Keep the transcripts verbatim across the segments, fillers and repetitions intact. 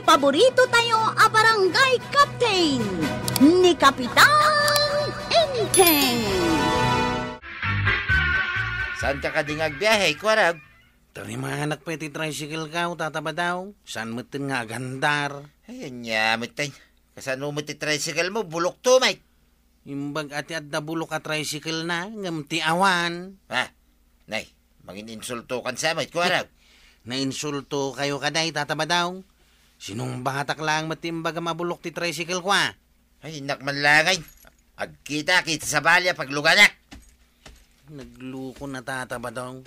Paborito tayo a barangay captain, ni Kapitan Enteng. Saan ka kadi nga agbiahe, Kuarag? Tarimanak pay ti tricycle ko, Tata Badong. Saan metten nga agandar? Ay, ania metten. Kasano met ti tricycle mo? Bulokto met. Imbag a ti adda bulok a tricycle na, ngem ti awan. Ha? Nay, mangin-insultokan sa met, Kuarag. Nainsultokayo kadi, Tata Badong. Sinungbatak laeng met ti imbagam a bulok ti tricycle ko, a. Ay, innak man laeng. Agkitak iti sabali a pagluganak. Nagloko na, Tata Badong.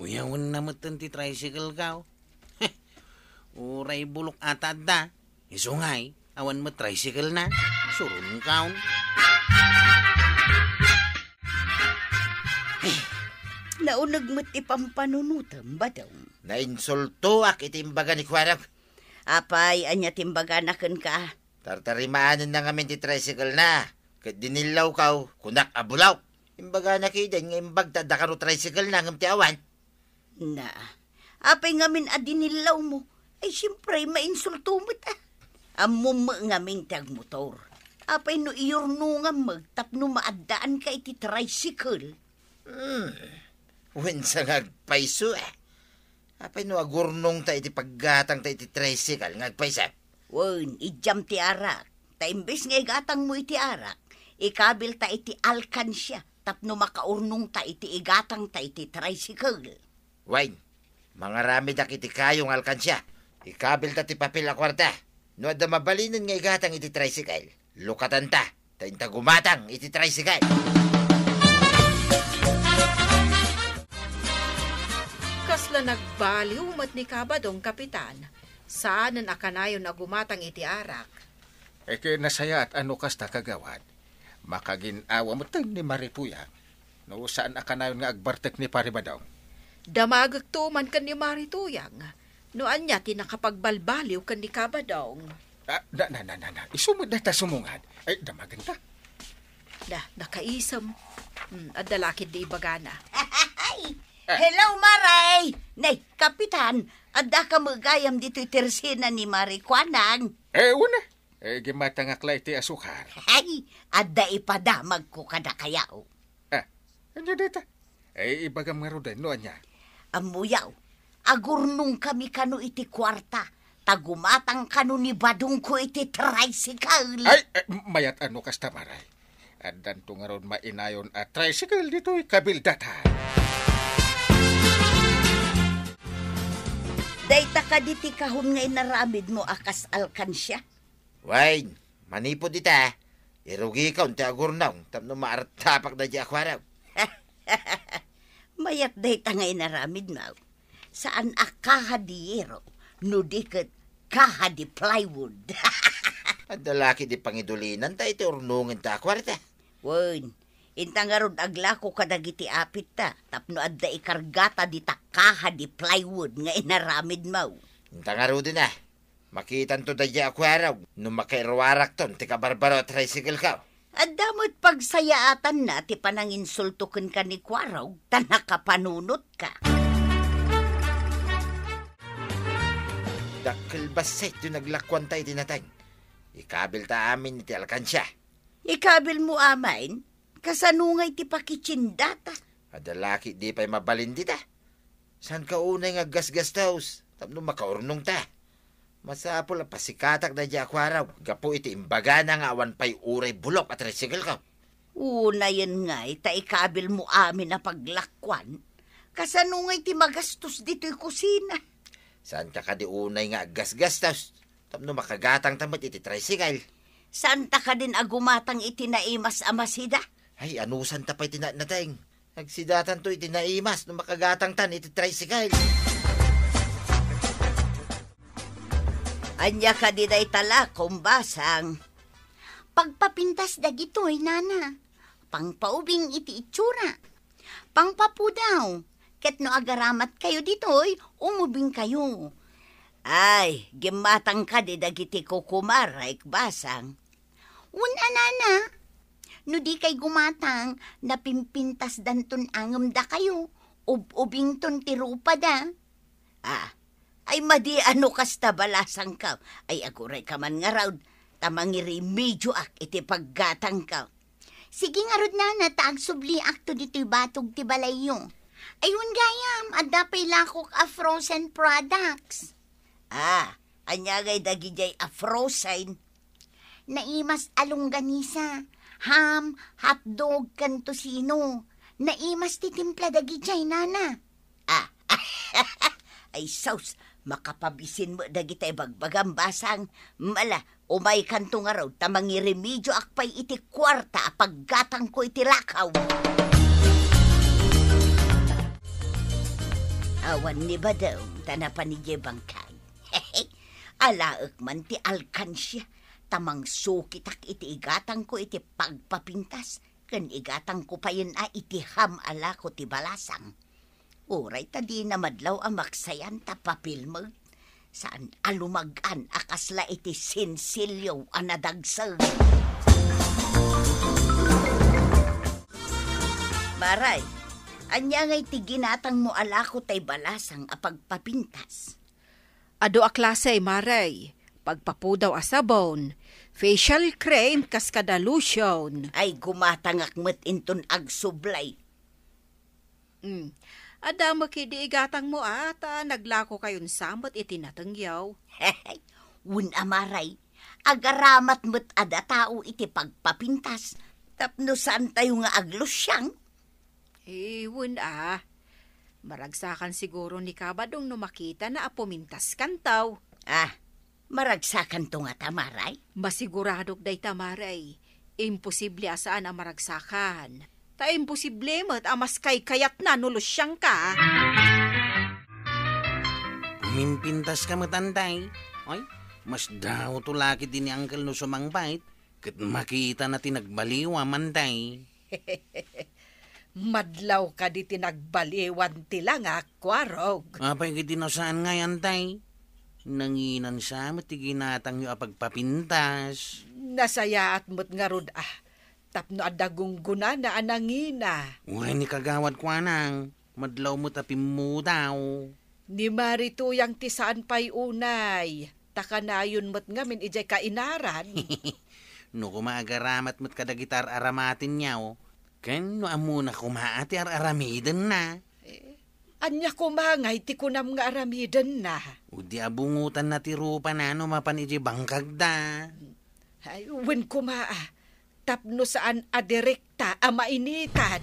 Uyawen na metten ti tricycle ko. Uray bulok a ti adda. Isu ngay, awan met tricycle na. Surunkaw. Nauneg met ti pampanunotem, Badong. Nainsultoak iti imbaga ni Kuarag. Apay, ania ti imbagana kenka? Tartarimaanenna ngamin ti tricycle na. Ket dinillawko, kunak a bulok. Imbagana kadi nga imbag ta adda kano tricycle na ngem ti awan. Na, apay ngamin a dinillawmo? Ay, siempre, mainsulto met, a. Ammom met ngamin ti agmotor. Apay no iyurnongam met tapno maaddaanka iti tricycle? Hmm. Wen sa nga agpayso, a. Apay no agurnongta iti paggatangta iti tricycle nga agpayso? Wen, idiam ti arak. Ta imbes nga igatangmo iti arak, ikabilta iti alkansia tapno makaurnongta iti igatangta iti tricycle. Wen, mangaramidak iti kayo nga alkansia. Ikabilta ti papel a kuarta. No adda mabalinen nga igatang iti tricycle, lukatanta, ta inta gumatang iti tricycle. Kasla nagbaliw met ni Kabadong, Kapitan. Saanen a kanayon a gumatang iti arak. Ket nasayaat a no kasta, Kagawad. Makagin-awa metten ni Mari Puyang. No saan a kanayon nga agbartek ni Pari Badong. Damagekto man ken ni Mari Tuyang. No ania ti nakapagbalbaliw ken ni Kabadong. Ah, na, na, na, na, na. Isu met dayta sumungad. Ay, damagenta. Da, nakaisem. Hmm, adda la ketdi ibagana. Ay, ah. Hello, Maray! Nay, Kapitan, addaka met gayam ditoy tersena ni Mari Kuanang. Eh, wen a. Eh, gimmatangak la iti asukar. Ay, adda ipadamagko kadakayo. Ah, ania dayta? Eh, ibagam ngaruden no ania. Ammoyo, agurnongkami kano iti kuarta, ta gumatang kano ni Badongko iti tricycle. Ay, eh, mayat a no kasta, Maray. Addanto ngarud mainayon a tricycle ditoy kabildatan. Dayta kadi ti kahun nga inaramidmo a kas alkansia? Wen, manipud ita, irugikon ti agurnong tapno maartapak daydi a kuarta. Mayat dayta nga inaramidmo. Saan a kaha di yero, no di ket kaha di plywood. Adda la ketdi pangidulinanta iti urnongen ta kuarta. Wen, inta ngarud aglako kadagiti apitta tapno adda ikargata dita kaha di plywood nga inaramidmo. Inta ngaruden a. Makitanto daydi a kuarta no makairuarakton ti kabarbaro a tricycle ko. Adda met pagsayaatanna ti pananginsulto kenka ni Kuarog ta nakapanunotka. Dakkel bassit ti naglakuanta iti nateng. Ikabilta amin iti alkansia. Ikabilmo amin? Kasano ngay ti pakitiendata? Adda la ketdi pay mabalin dita. Saanka unay nga aggasgastos tapno makaurnongta. Masapul a pasikatak daydi a kuarta gapu iti imbagana nga awan pay uray bulok a tricycle ko. Unayen ngay ta ikabilmo amin a paglakuan. Kasano ngay ti magastos ditoy kusina? Saanka kadi unay nga aggasgastos tapno makagatangta met iti tricycle? Saanta kadin a gumatang iti naimas a masida? Ay, anusanta pay ti na-, nateng. Agsidatanto iti naimas no makagatangtan iti tricycle. Ania kadi dayta lakom, Basang? Pagpapintas dagitoy, nana. Pangpaubing iti itsura. Pangpapudaw. Ket no agaramatkayo ditoy, umubingkayo. Ay, gimmatang kadi dagiti kukumarek, Basang. Wen a, nana. No dikay gumatang, napimpintasdanton angem dakayo, ub-ubington ti rupada. Ah, Ay, madi a no kasta balasangko. Ay, agurayka man ngarud, ta mangirimedioak iti paggatangko. Sige ngarud, nana, ta agsubliakto ditoy batog ti balayyo. Ay, wen gayam, adda pay lakok a frozen products. Ah, ania ngay dagidiay a frozen? Naimas a longganisa, ham, hotdog, ken tocino. Naimas ti timpla dagidiay, nana. Ah, ay sus, makapabisin met dagiti ibagbagam, basang. Ala, umaykanto ngarud ta mangirimedioak pay iti kuarta a paggatangko iti lakaw. Awan ni Badong ta napan idiay bangkay. Alaek man ti alkansia, ta mangsukitak iti igatangko iti pagpapintas, ken igatangko payen a iti ham a lako ti balasang. Uray ta dina madlaw a maksayan ta papilmek, saan a lumag-an a kasla iti sinsilyo a nadagseg. Maray, ania ngay ti ginatangmo a lako tay balasang a pagpapintas? Adu a klase, Maray. Pagpapudaw a sabon, facial cream, kas kada lotion. Ay, gumatangak met inton agsublay. Mm. Adda met idi igatangmo a, ta naglakokayon sa met iti natengyo. Wen a, Maray, agaramat met a dataw iti pagpapintas tapno saantayo nga aglusiang. Eh, wen a. Maragsakan siguro ni Kabadong no makitana a pumintaskanto. Ah, maragsakanto ngata, Maray? Masiguradok dayta, Maray. Imposible a saan a maragsakan. Ta imposible met a mas kaykayatna no lusiangka. Pumimpintaska met, Antay. Ay, mas dautto la ketdi ni Uncle no sumangpet, ket makitana ti nagbaliwam, Antay. Madlaw kadi ti nagbaliwan ti langak, Kuarog. Apay ketdi no saan ngay, Antay? Nanginan sa met ti ginatangyo a pagpapintas. Nasayaat met ngarud a, tapno adda gunggonana a nangina. Uray ni kagawad kuanang, madlaw met a pimmudaw. Ni Mari Tuyang ti saan pay unay, ta kanayon met ngamin idiay kainaran. No koma agaramat met kadagiti ar-aramatenyo, ken no ammona koma a ti ar-aramidenna. Eh, ania koma ngay ti kunam nga aramidenna? Idi a bungotanna ti rupana no mapan idiay bangkagda. Ay, wen koma a, tapno saan a direkta a mainitan.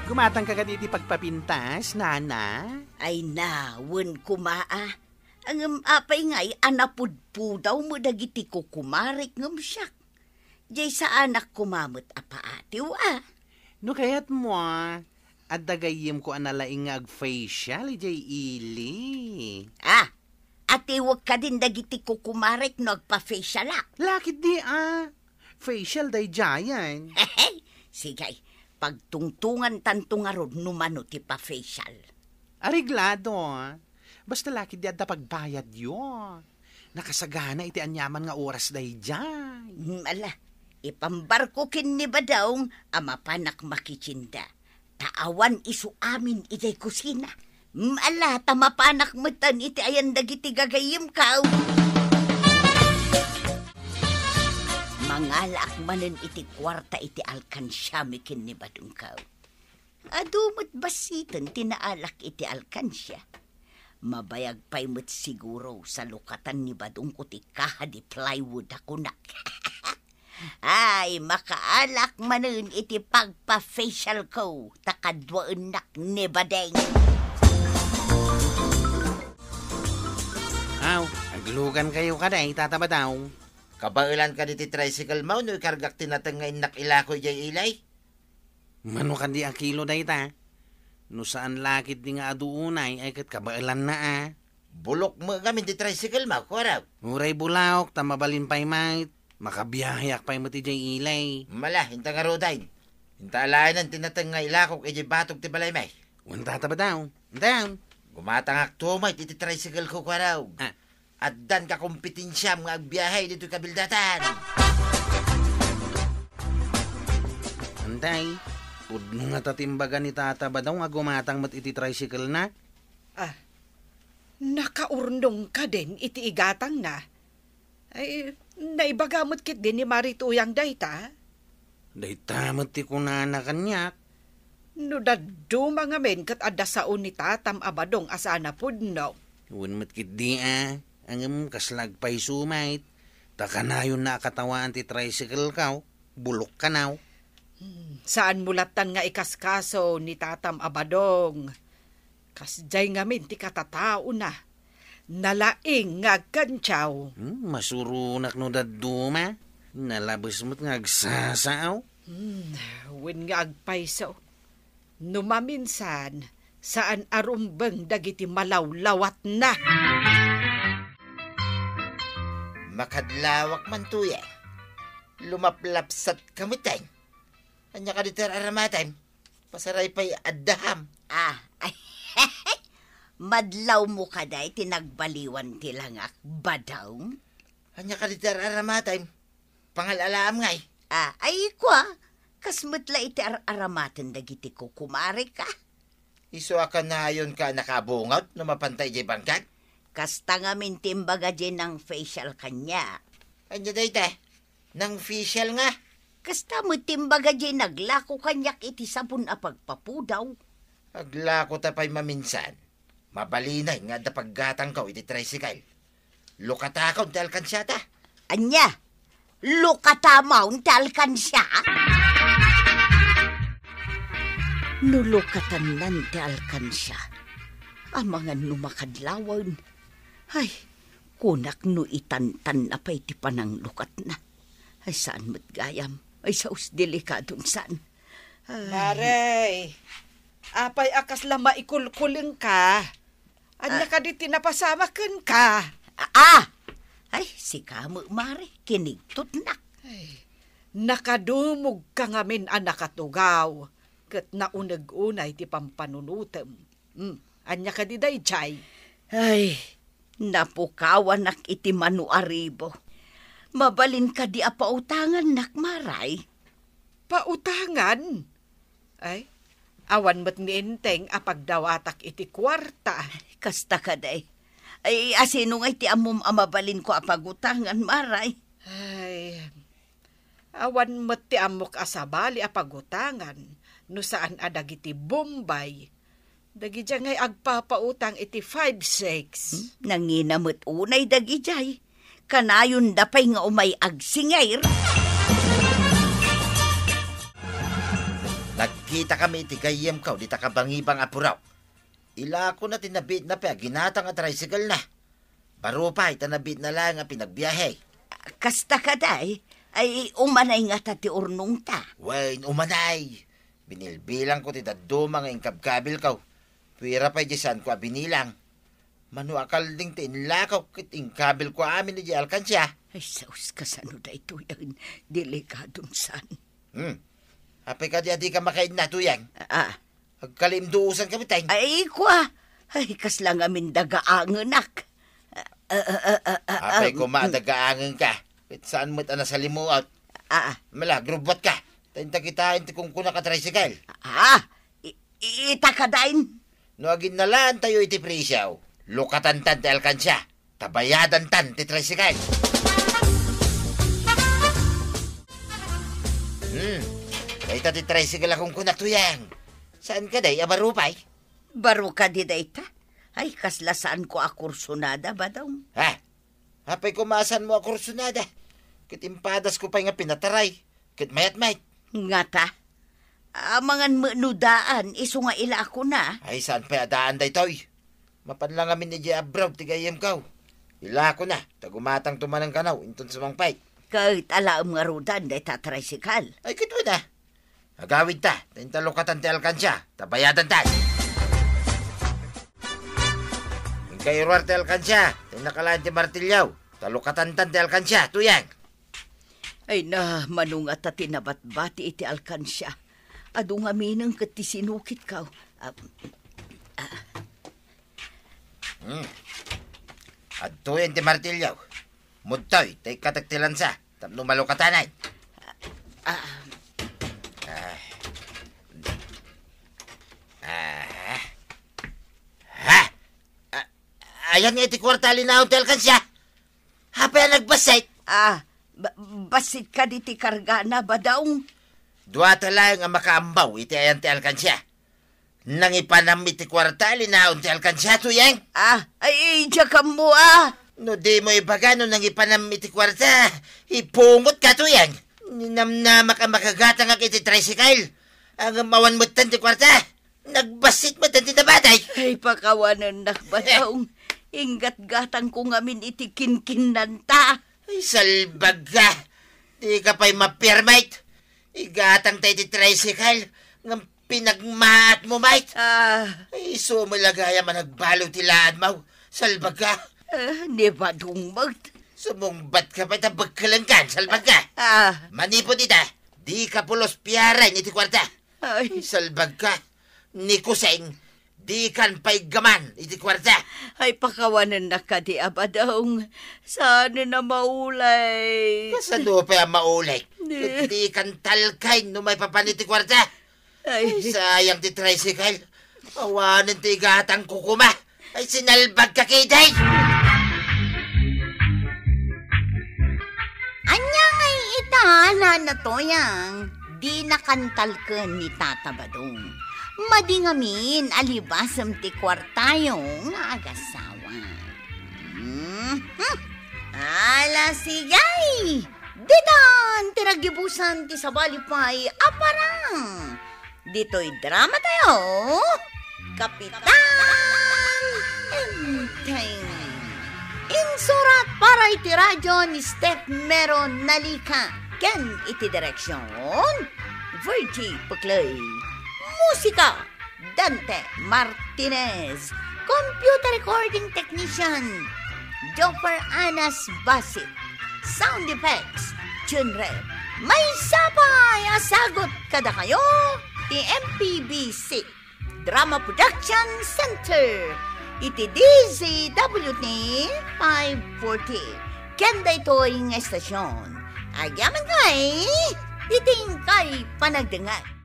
Gumatangka kadi iti pagpapintas, nana? Ay na, wen koma a. Ngem apay ngay a napudpudaw met dagiti kukumarek ngem siak? Diay saanak koma met a paatiw a. No kayatmo a, adda gayyemko a nalaing nga agfacial idiay ili. Ah, atiwek kadin dagiti kukumarek no agpafacialak? Laketdi a, facial daydiayen. Sige, pagtungtongantanto ngarud no mano ti pafacial. Areglado. Basta laketdi adda pagbayadyo. Nakasagana iti aniaman nga oras daydiay. Hmm, ala, ipambarko ken ni Badong a mapanak makitienda. Ta awan isu amin idiay kusina. Hmm, ala, ta mapanak metten iti ayan dagiti gagayyemko. Mangalaak manen iti kuarta iti alkansiami ken ni Badongko. Adu met bassiten ti naalak iti alkansia. Mabayag pay met siguro salukatan ni Badongko ti kaha di plywood a kunak. Ay, makaalak manen iti pagpa-facialko, ta kaduaennak ni Bading. Aw, aglugankayo kadi, Tata Badong. Kabaelan kadi ti tricycle mo no ikargak ti nateng nga innak ilako idiay ili? Mano kadi a kilo dayta? No saan laketdi nga adu unay, ay ket kabaelanna a. Bulok met ngamin ti tricycle mo, Kuarog. Uray bulok, ta mabalin pay met. Makabiaheak pay met idiay ili. Mala, inta ngaruden. Inta alaenen ti nateng nga ilakok idiay batog ti balaymi. Wen, Tata Badong. Inta. Gumatangakto met iti tricycle ko, Kuarog. Ah. Addan kakompetensiam nga agbiahe ditoy kabildatan. Antay, Pudno ngata ti imbaga ni Tata Badong a gumatang met iti tricycle-na. Ah, nakaurnong kadin iti igatangna? Ay, naibaga met ketdi ni Mari Tuyang dayta? Dayta met ti kunana kaniak. No dadduma ngamin ket adda sao ni Tatam a Badong a saan a pudno. Wen met ketdi a, ngem kasla agpayso met. Ta kanayonna a katawaan ti tricycle-ko, bulok kanaw. Hmm, saanmo lattan nga ikaskaso ni Tatam a Badong. Kasdiay ngamin ti katataona. Nalaing nga agkantiaw. Hmm, masuronak no dadduma. Nalabes met nga agsasaaw. Hmm, wen nga agpayso. No maminsan, saan a rumbeng dagiti malawlawatna. Makadlawak man, Tuyang. Lumaplapsatka metten. Ania kadi ti ar-aramatem? Pasaray pay addaham. Ah, ay, madlawmo kadi ti nagbaliwan ti langak, Badong? Ania kadi ti ar-aramatem? Pangal-alaam ngay? Ah, ay, kua, kas met la iti ar-aramaten dagiti kukumarek, ah. Isu a kanayonka a nakabungot no mapanta idiay bangkag? Kasta ngamin ti imbaga diay nang-facial kaniak. Ania dayta? Nang-facial nga? Kasta met ti imbaga diay naglako kaniak iti sabon a pagpapudaw. Aglakota pay maminsan. Mabalinay nga adda paggatangko iti tricycle. Lukatakon ti alkansiata. Ania? Lukatamon ti alkansia? No lukatannan ti alkansia, amangan no makadlawen. Ay, kunak no itantanna pay ti pananglukatna. Ay, saan met gayam. Ay, saos delikadon saan. Ay. Mare, apay a kasla maikulkulengka? Ania Ah. kadi ti napasamak kenka? Ah, ah! Ay, sika met, Mare, kinigtotnak. Ay, nakadumogka ngamin a nakatugaw, ket nauneg unay ti pampanunotem. Hmm, ania kadi daydiay? Ay, napukawanak iti mano a ribo. Mabalin kadi a pautangannak, Maray? Pautangan? Ay, awan met ni Enteng a pagdawatak iti kuarta. Kasta kadi. Ay, asino ngay ti ammom a mabalinko a pagutangan, Maray? Ay, awan met ti ammok a sabali a pagutangan no saan a dagiti Bombay. Dagidiay ngay agpapautang iti five six. Hmm? Nangina met unay dagidiay. Kanayonda pay nga umay agsingir. Nagkitakami iti gayyemko dita kabangibang a puraw. Ilakona ti nabiitna pay a ginatang a tricycle-na. Baro pay ta nabiitna laeng a pinagbiahe. Kasta kadi, ay umanay ngata ti urnongta? Wen, umanay. Binilbilangko ti dadduma nga inkabkabilko. Puira pay diay saanko a binilang. Mano a kalding ti inlakaw ket inkabilko amin idiay alkansia. Ay, saos kasano daytoyen, delikadon saan. Hmm. Apay kadi a dika makaidna, Tuyang? Ah. Agkalimduosanka met, ay. Ay, kua. Ay, kasla ngamin dagaangenak. Ah, ah, ah, ah, ah, Apay um, koma a mm. dagaangenka. Ket saan met a nasalimuot. Ah, ah. Mala, grubbuatka. Ta inta kitaen ti kunkunak a tricycle. Ah, i-, i-, ita kadain. No aginnalantayo iti presyo, lukatantan ti alkansia. Ta bayadantan ti tricycle. Hmm. Dayta ti tricycle a kunkunak, Tuyang. Saan kadi a baro pay? Baro kadi dayta? Ay, kasla saanko a kursunada, Badong. Ha? Apay koma a saanmo a kursunada? Ket impadasko pay nga pinataray. Ket mayat met. Ngata? Amangan met no daan, isu nga ilakona. Ay, saan pay a daan daytoy? Mapan la ngamin idiay abroad ti gayyemko. Ilakona, ta gumatangto manen kano, inton sumangpet. Ket alaem ngaruden dayta a tricycle. Ay, ket wen a. Agawidta, ta inta lukatan ti alkansia, ta bayadantan. Inka iruar ti alkansia, ta innak alaen ti martilyo, ta lukatantan ti alkansia, Tuyang. Ay na, mano ngata ti nabatbati iti alkansia. Adu ngaminen ket ti sinukitko. Ah, ah. Hmm. Adtoyen ti martilyo. Mudtoy, ta ikkatek ti lansa, tapno malukatanen. Ah. Ah. Ayan nga iti kuarta a linaon ti alkansia. Apay a nagbassit? Ah, ba-, bassit kadi ti kargana, Badong? Duata laeng a makaammo iti ayan ti alkansia. Nangipanam iti kuarta a linaon ti alkansia, Tuyeng. Ah, ay, diak ammo, ah. No dimo ibaga no nangipanam iti kuarta, ipungotka, Tuyeng. Ninamnamak a makagatangak iti tricycle. Ngem awan metten ti kuarta. Nagbassit metten ti nabatay. Ay, pakawanennak, Badong. Inggatgatangko ngamin iti kinkinnanta. Ay, salbagka. Dika pay mapermit. Igatangta iti tricycle, ngem pinagmaatmo met. Ah. Ay, isu met la gayam a nagbalo ti laadmo. Salbagka. Ah, ni Badong met. Sumungbatka pay ta bekkelengkan, salbagka. Ah. Manipud ita, dika pulos piaren iti kuarta. Ay. Salbagka. Ni Kuseng, dikan pay gaman iti kuarta. Ay, pakawanennak kadi a, Badong. Saanen a maulek. Kasano pay a maulek? Ket dikan talkayen no maipapan iti kuarta. Ay. Ay, sayang ti tricycle. Awanen ti igatangko koma. Ay, sinalbagka ketdi. Ania ngay ita, Nana Tuyeng, dinakan talken ni Tata Badong. Madi ngamin a libasem ti kuartayo nga agasawa. Mhm. Ala, sige. Ditan ti naggibusan ti sabali pay a parang. Ditoy drama tayo, Kapitan Enteng. Insurat para iti radyo ni Steph Mero Nalica ken iti direksyon, Virgie Puclay. Musika, Dante Martinez. Computer recording technician, Joffer Anas Basit. Sound effects, Junrep. Maysa pay a sagut kadakayo ti M P B C Drama Production Center iti D Z W T five forty. Ken daytoy nga estasyon, agyamankay iti inkay panagdengngeg.